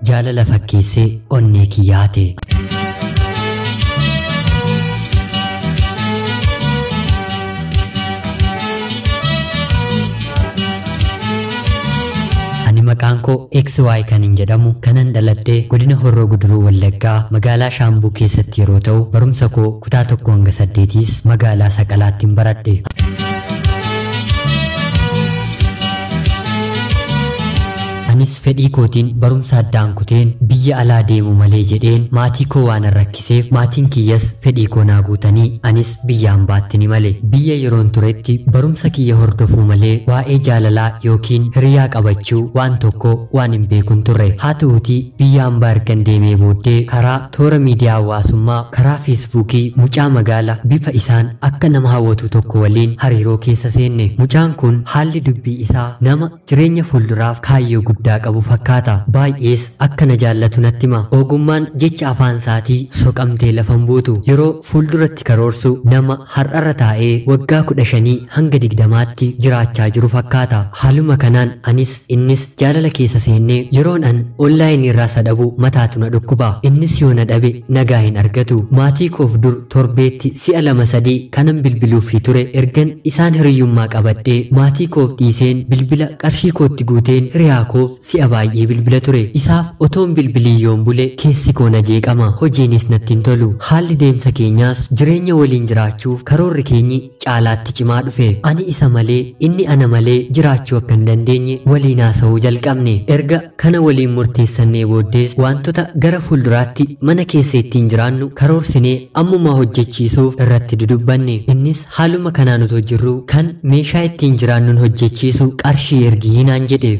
Jaalala fakkeessee onnee kiyya hate. Ani maqaan koo XY kan hin jedhamu kanan dhaladhee godina Horroo Guduruu Wallaggaa magaalaa Shaambuu keessatti yeroo ta'u, barumsa koo kutaa 1 hanga 8s magaalaa Saqalaattiin baradhe. Anis fedhii kootiin barumsa addaan kuteen biyya alaa deemu malee jedheen maatii koo waan rakkiseef, maatiin kiyyas fedhii koo naa guutanii anis biyya hambaatti ni male. Biyya yeroon turetti barumsa kiyya hordofuu malee waa'ee jaalalaa yookiin hiriyaa qabachuu waan tokko waan hin beekun turre. Haa ta'uutii biyya hambaa ergan deemee booddee karaa toora miidiyaa hawaasummaa, karaa Feesbuukii, mucaa magaala bifa isaan akka nama hawwatu tokko waliin hariiroo keessa seenne. Mucaan kun haalli dubbii isaa nama jireenya fuulduraaf kaayyoo guddaa qabu fakkaata. Baay'ees akka na jaallatu natti hima. Ogummaan jecha afaan isaatii soqamtee lafa hin buutu. Yeroo fuulduratti karoorsu nama har'arra taa'ee waggaa 15 hanga 20tti jiraachaa jiru fakkaata. Haaluma kanaan anis innis jaalala keessa seennee, yeroon an onlaayinii irraa isa dhabu mataatu na dhukkuba. Innis yoo na dhabe nagaa hin argatu. Maatii koof dur torbeetti si'a 2 3 kanan bilbiluufii ture, ergan isaan hiriyyummaa qabadhee maatii koof dhiiseen bilbila qarshii kootti guuteen hiriyaa koof si'a baay'ee bilbila ture. Isaaf otoon bilbilii yoon bule keessi koo na jeeqama. Hojiinis natti hin tolu. Haalli deemsa keenyaas jireenya waliin jiraachuuf karoorri keenyi caalaatti cimaa dhufe. Ani isa malee, inni ana malee jiraachuu akka hin dandeenye waliin haasa'uu jalqabne. Erga kana waliin murteessannee booddees wantoota gara fuulduraatti mana keessa ittiin jiraannu karoorsinee ammumaa hojjechiisuuf irratti dudubbanne. Innis haaluma kanaan otoo jirru kan meeshaa ittiin jiraannuun hojjechiisu qarshii ergii naan jedhe.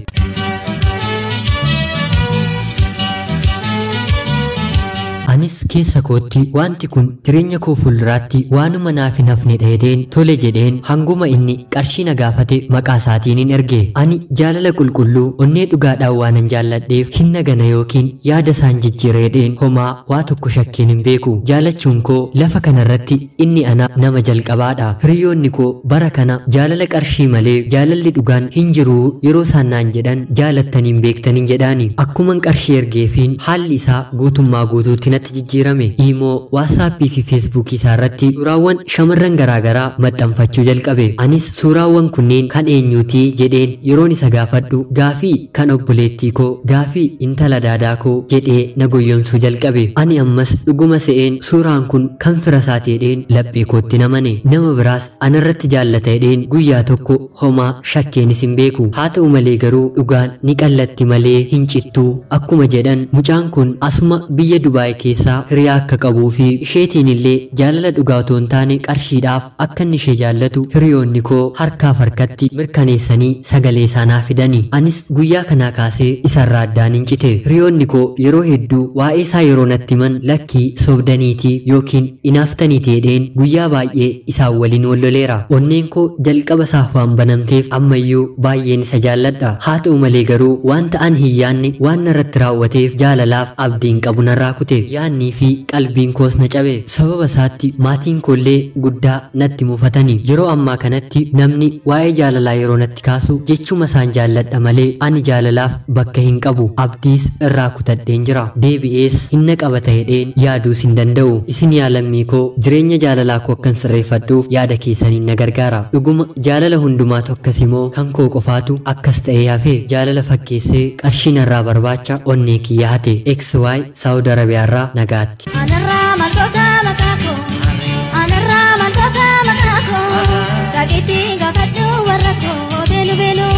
Anis keessa kootti wanti kun jireenya koo fuulduraatti waanuma naaf hin hafne jedheen tole jedheen hanguma inni qarshii na gaafate maqaa isaatiin hin erge. Ani jaalala qulqulluu onnee dhugaadhaan waanan jaalladheef hin nagana yookiin yaada isaan jijjiira jedheen homaa waa tokko shakkiin hin beeku. Jaalachuun koo lafa kanarratti inni ana nama jalqabaadha. Hiriyoonni koo bara kana jaalala qarshii malee jaalalli dhugaan hin jiru yeroo isaan naan jedhan, jaalattaniin beektaniin jedhaani. Akkuman qarshii ergeefiin haalli isaa guutummaa guutuutti natti jijjiirame. Iimoo, Waatsaappii fi Feesbuukii isaa irratti suuraawwan shamarran garaagaraa maxxanfachuu jalqabe. Anis suuraawwan kunneen kan eenyuutii jedheen yeroon isa gaafadhu, gaafii kan obboleettii koo, gaafii intala daadaa koo jedhee na goyyomsuu jalqabe. Ani ammas dhuguma se'een suuraan kun kan fira isaati jedheen laphee kootti namane. Nama biraas anarratti jaallata jedheen guyyaa tokko homaa shakkeenis hin beeku. Haa ta'u malee garuu dhugaan ni qallatti malee hin cittuu akkuma jedhan, mucaan kun asuma biyya Dubaay keessaa hiriyaa akka qabuu fi isheetiin illee jaalala dhugaa otoo hin taane qarshiidhaaf akka inni ishee jaallatu hiriyoonni koo harkaaf harkatti mirkaneessanii sagalee isaanaa fidani. Anis guyyaa kanaa kaasee isarraa addaan hin cite. Hiriyoonni koo yeroo hedduu waa'ee isaa yeroo natti himan, lakkii sobdaniitii yookiin inaaftaniiti jedheen guyyaa baay'ee isaan waliin wal loleera. Onneen koo jalqaba isaaf waan banamteef ammayyuu baay'een isa jaalladha. Haa ta'u malee garuu wanta an hin yaadne waan narratti raawwateef jaalalaaf abdiin qabu narraa kute. Yaannii fi qalbiin koos na cabe. Sababa isaatti maatiin koollee guddaa natti mufatani. Yeroo ammaa kanatti namni waa'ee jaalalaa yeroo natti kaasu jechuma isaan jaalladha malee ani jaalalaaf bakka hin qabu. Abdiis irraa kutadheen jira. Deebi'ees hin na qabata jedheen yaaduus hin danda'u. Isin yaa lammii koo, jireenya jaalalaa koo akkan sirreeffadhuuf yaada keessaniin na gargaara. Dhuguma jaalala hundumaatu akkas immoo kan koo qofaatu akkas ta'ee hafe? Jaalala fakkeessee qarshii narraa barbaacha onnee kiyya hate. XY Saawud Arabiyaarraa nagaatti. Anarraa maltoota maqaa koo, anarraa maltoota maqaa koo, dhageettii gaafadhu warra koo beelu beelu.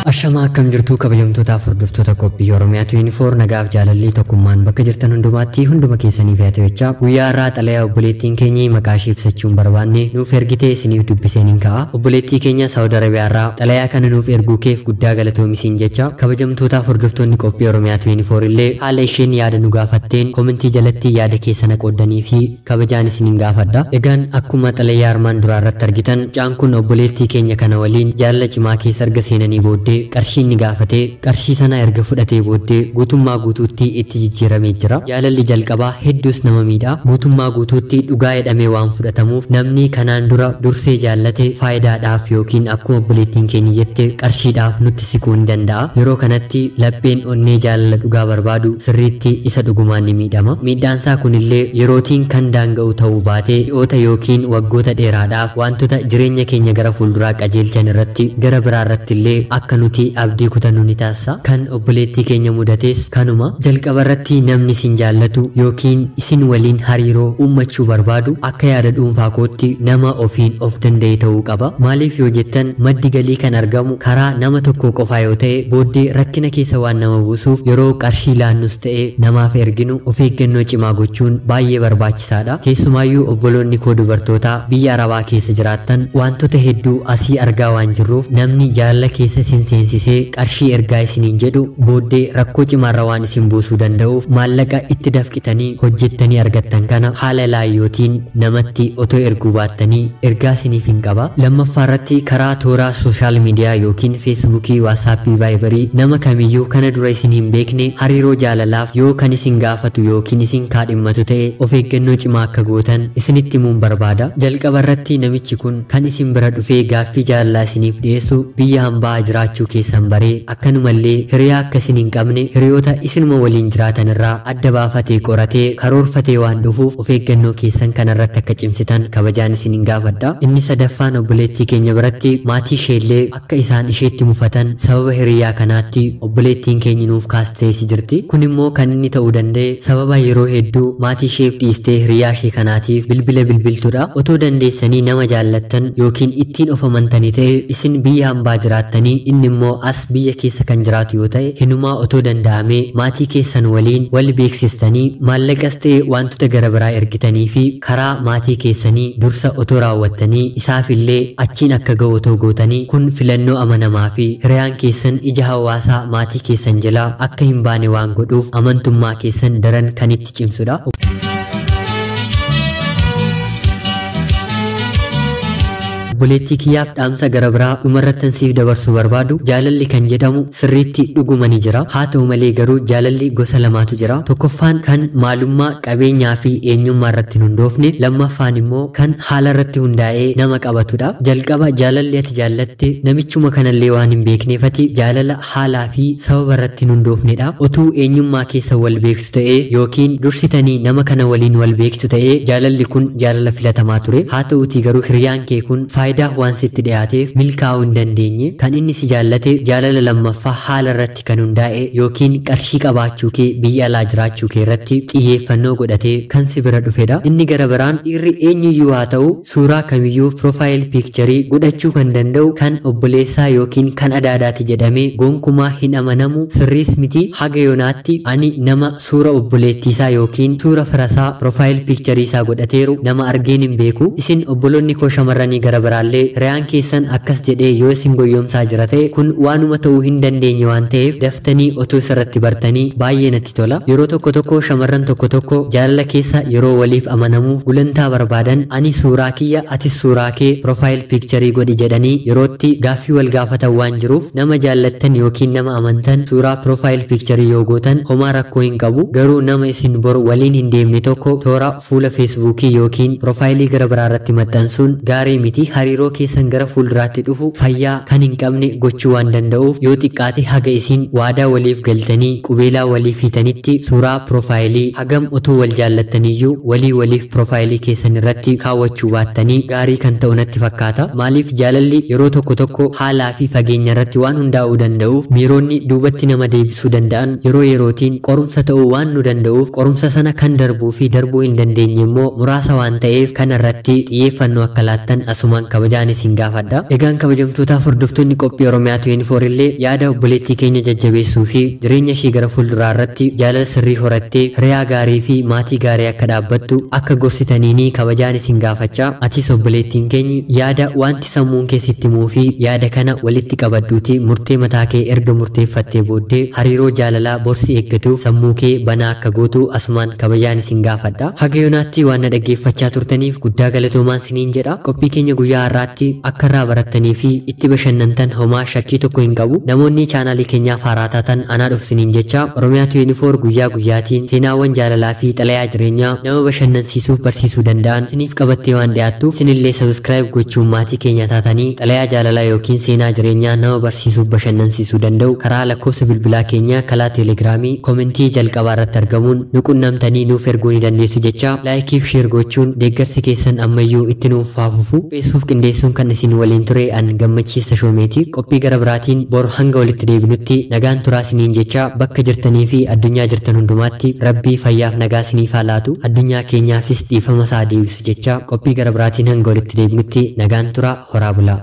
Ashamaa, akkam jirtuu kabajamtootaaf hordoftoota qophii Oromiyaa 24? Nagaaf jaalalli tokkummaan bakka jirtan hundumaatti hunduma keessaniif haa ta'u jechaa, guyyaa har'aa xalayaa obboleettiin keenya maqaa ishee ibsachuun barbaanne nuuf ergitee isiniif dubbiseen hin ka'a. Obboleettii keenya Saawud Arabiyaarraa xalayaa kana nuuf erguu keef guddaa galatoomi jecha, kabajamtootaaf hordoftoonni qophii Oromiyaa 24 illee haala isheen yaada nu gaafatteen komentii jalatti yaada keessana qooddanii fi kabajaan isiniin gaafadha. Egaan akkuma xalayaa armaan duraa irratti argitan, mucaan kun obboleettii keenya kana waliin jaalala cimaa keessa erga seenanii booddee qarshii inni gaafatee qarshii sana erga fudhatee booddee guutummaa guutuutti itti jijjiiramee jira. Jaalalli jalqabaa hedduus nama miidha. Guutummaa guutuutti dhugaa jedhamee waan fudhatamuuf namni kanaan dura dursee jaallate faayidaadhaaf yookiin akkuma obboleettiin keenya jette qarshiidhaaf nutti siquu ni danda'a. Yeroo kanatti lapheen onnee jaalala dhugaa barbaadu sirriitti isa dhugumaan ni miidhama. Miidhaansaa kunillee yerootiin kan daanga'u ta'uu baatee dhi'oota yookiin waggoota dheeraadhaaf wantoota jireenya keenya gara fuulduraa qajeelchan irratti gara biraa irratti illee akka nuti abdii kutannu ni taasisa. Kan obboleettii keenya mudates kanuma. Jalqaba irratti namni isin jaallatu yookiin isin waliin hariiroo uummachuu barbaadu akka yaada dhuunfaa kootti nama ofiin of danda'e ta'uu qaba. Maaliif yoo jettan maddi galii kan argamu karaa nama tokko qofaa yoo ta'e booddee rakkina keessa waan nama buusuuf yeroo qarshii laannus ta'e namaaf erginu of eeggannoo cimaa gochuun baay'ee barbaachisaadha. Keessumaayyuu obboloonni koo dubartootaa biyya Arabaa keessa jiraattan wantoota hedduu asii argaa waan jirruuf namni jaalala keessa isin seensisee qarshii ergaa isiniin jedhu booddee rakkoo cimaarra waan isin buusuu danda'uuf maallaqa itti dafqitanii hojjettanii argattan kana haala laayyootiin namatti otoo erguu baattanii ergaa isiniif hin qaba. Lammaffaa irratti karaa toora sooshaal miidiyaa yookiin feesbuukii, waasaappii, vaayibarii nama kamiyyuu kana dura isin hin beekne hariiroo jaalalaaf yoo kan isin gaafatu yookiin isin kaadhimmatu ta'e of eeggannoo cimaa akka gootan isinitti himuun barbaada. Jalqaba irratti namichi kun kan isin bira dhufee gaaffii jaalalaa isiniif dhiyeessu biyya hambaa jiraachuu keessan baree akkanumallee hiriyaa akka isin hin qabne hiriyoota isinuma waliin jiraatan irraa adda baafatee qoratee karoorfatee waan dhufuuf of eeggannoo keessan kanarratti akka cimsitan kabajaan isin hin gaafadha. Inni sadaffaan obboleettii keenya biratti maatii isheellee akka isaan isheetti mufatan sababa hiriyaa kanaatti obboleettiin keenya nuuf kaastee jirti. Kun immoo kan inni ta'uu danda'e sababa yeroo hedduu maatii isheef dhiistee hiriyaa ishee kanaatiif bilbila bilbiltudha. Otoo dandeessanii nama jaallattan yookiin ittiin of amantanii ta'e isin biyya hambaa jiraattanii inni immoo as biyya keessa kan jiraatu yoo ta'e hinumaa otoo danda'amee maatii keessan waliin wal beeksistanii maallaqas ta'e wantoota gara biraa ergitanii fi karaa maatii keessanii dursa otoo raawwattanii isaaf illee achiin akka ga'u otoo gootanii kun filannoo amanamaa fi hiriyaan keessan ija hawaasaa maatii keessan jalaa akka hin baane waan godhuuf amantummaa keessan daran kan itti cimsudha. Obboleettii kiyyaaf dhaamsa gara biraa dhumarrattan siif dabarsuu barbaadu jaalalli kan jedhamu sirriitti dhuguma ni jira. Haa ta'u malee garuu jaalalli gosa lamaatu jira. Tokkoffaan kan maalummaa qabeenyaa fi eenyummaa irratti hin hundoofne, lammaffaan immoo kan haala irratti hundaa'ee nama qabatudha. Jalqaba jaalalli ati jaallatte namichuma kanallee waan hin beekneefati jaalala haalaa fi sababa irratti hin hundoofnedha. Otuu eenyummaa keessa wal beektu ta'ee yookiin dursitanii nama kana waliin wal beektu ta'ee jaalalli kun jaalala filatamaa ture. Haa ta'uutii garuu hiriyaan kee kun faayidaa waan sitti dhiyaateef milkaa'uu hin dandeenye. Kan inni si jaallate jaalala lammaffaa haala irratti kan hundaa'e yookiin qarshii qabaachuu kee biyya alaa jiraachuu kee irratti xiyyeeffannoo godhatee kan si bira dhufedha. Inni gara biraan dhiirri eenyuyyuu haa ta'u suuraa kamiyyuu piroofaayil piikcharii godhachuu kan danda'u kan obboleessaa yookiin kan adaadaati jedhamee gonkumaa hin amanamu, sirriis miti. Haga yoonaatti ani nama suura obboleettiisaa yookiin suura firasaa piroofaayil piikcharii isaa godhateeru nama argeen hin beeku. Isin obboloonni koo shamarranii gara biraa hiriyaan keessan akkas jedhee yoo isin goyyomsaa jira ta'e kun waanuma ta'uu hin dandeenye waan ta'eef daftanii otoo isarratti bartanii baay'ee natti tola. Yeroo tokko tokko shamarran tokko tokko jaalala keessa yeroo waliif amanamuuf gulantaa barbaadan ani suuraa kiyya atis suuraa kee piroofaayil piikcharii godhi jedhanii yerootti gaaffii wal gaafatan waan jiruuf nama jaallattan yookiin nama amantan suuraa piroofaayil piikcharii yoo gootan homaa rakkoo hin qabu. Garuu nama isin boru waliin hin deemne tokko toora fuula feesbuukii yookiin piroofaayilii gara biraa irratti maxxansuun gaarii miti. Hariiroo keessan gara fuulduraatti dhufu fayyaa kan hin qabne gochuu waan danda'uuf yoo xiqqaate haga isin waadaa waliif galtanii qubeelaa waliif hiitanitti suuraa piroofaayilii hagam utuu wal jaallattaniyyuu walii waliif piroofaayilii keessan irratti kaawwachuu baattanii gaarii kan ta'u natti fakkaata. Maaliif jaalalli yeroo tokko tokko haalaa fi fageenya irratti waan hundaa'uu danda'uuf miironni duubatti nama deebisuu danda'an yeroo yerootiin qorumsa ta'uu waan nu danda'uuf qorumsa sana kan darbuu fi darbuu hin dandeenye immoo muraasa waan ta'eef kana irratti xiyyeeffannoo akka laattan asumaan kabajaan isin gaafadha. Egaan kabajamtootaaf hordoftoonni qophii Oromiyaa 24 illee yaada obboleettii keenya jajjabeessuu fi jireenya ishee gara fuulduraa irratti jaalala sirrii horattee hiriyaa gaarii fi maatii gaarii akka dhaabbattu akka gorsitaniini kabajaan isin gaafachaa. Atis obboleettiin keenya yaada wanti sammuun kee sitti himuu fi yaada kana walitti qabadduuti murtee mataa kee erga murteeffattee booddee hariiroo jaalalaa borsi eeggatuuf sammuu kee banaa akka gootu asumaan kabajaan isin gaafadha. Haga yoonaatti waan na dhaggeeffachaa turtaniif guddaa galatoomaan siniin jedha. Qophii keenya guyyaa Guyyaa har'aatti akka irraa barattanii fi itti bashannantan homaa shakkii tokko hin qabu. Namoonni chaanaalii keenyaaf haaraa taatan anaa dhufsiniin jecha. Oromiyaa 24 guyyaa guyyaatiin seenaawwan jaalalaa fi xalayaa jireenyaa nama bashannansiisuuf barsiisuu danda'an isiniif qabattee waan dhiyaattuuf, isinillee subscribe gochuun maatii keenya taatanii xalayaa jaalalaa yookiin seenaa jireenyaa nama barsiisuuf bashannansiisuu danda'u karaa lakkoofsa bilbilaa keenya kalaa teelegiraamii komentii jalqabaa irratti argamuun nu qunnamtanii nuuf erguu ni dandeessu jecha, laayikiif sheer gochuun deeggarsi keessan ammayyuu itti nuuf faafufu. Qopheessuuf qindeessuun kan isin waliin ture an Gammachiisa Shoomeeti. Qophii gara biraatiin bor hanga walitti deebinutti nagaan turaa isiniin jecha, bakka jirtanii fi addunyaa jirtan hundumaatti Rabbii fayyaaf nagaa isiniif haa laatu, addunyaa keenyaafis dhiifama isaa deebisu jecha, qophii gara biraatiin hanga walitti deebinutti nagaan turaa, horaa bulaa.